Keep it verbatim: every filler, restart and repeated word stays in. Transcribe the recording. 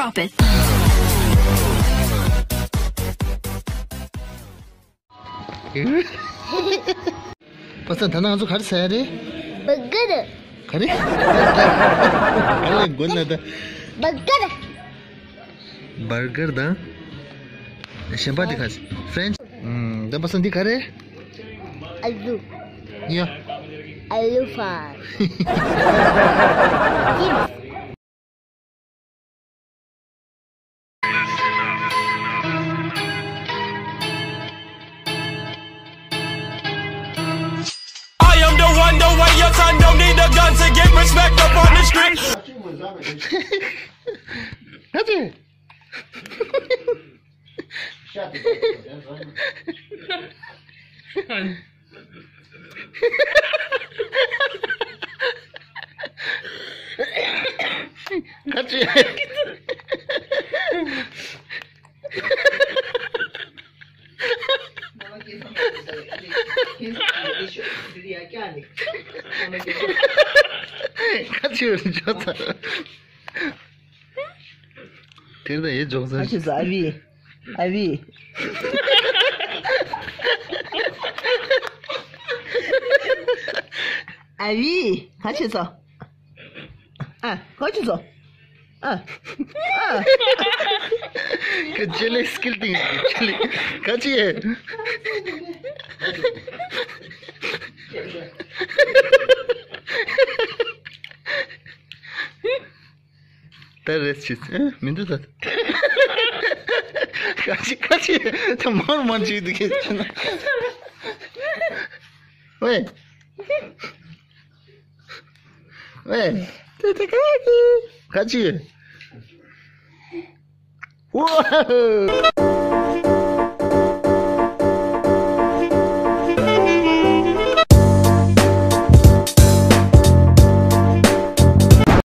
Stop it. པ་སངས། ད་ནང་ང་ཚོ་ག་རེ་ཟ་ཡ་རེད། བར་གར། ག་རེ། ག་རེ་མགོ་ན་ད། བར་གར། བར་གར་དང་། གཞན་པ་དེ་ག་རེ། ཕྲེན་ཆི། ཨུམ། ད་པ་སངས་འདི་ག་རེ། ཨ་ལུ། ཡ། ཨ་ལུ་ཕར། I am the one, the way your son don't need a gun to get respect up on the street. That's it. ག་ཅི། ག་ཅི་ཡོད་ཅོག་ཙེ། དེར་ད་ཡེ་ཅོག་ཙེ། ཨ་ཅེ་ཟ་ཨ་བི། ཨ་བི། ཨ་བི། ག་ཅི་ཟ། ཨ། ག་ཅི་ཟ། ཨ། ཨ། ག་ཅི་ལེ་སྐིལ་ཏིང་། ག་ཅི་ལེ། ག་ཅི་ཡེ། ད་རེས་ཅི། ཨ། མི་འདུག་ད། ག་ཅི་ག་ཅི། ད་མར་མར་ཅིག་འདུག་གི། ཝེ། ཝེ། ད་ད་ག་ཅི། ག་ཅི། ཝའོ།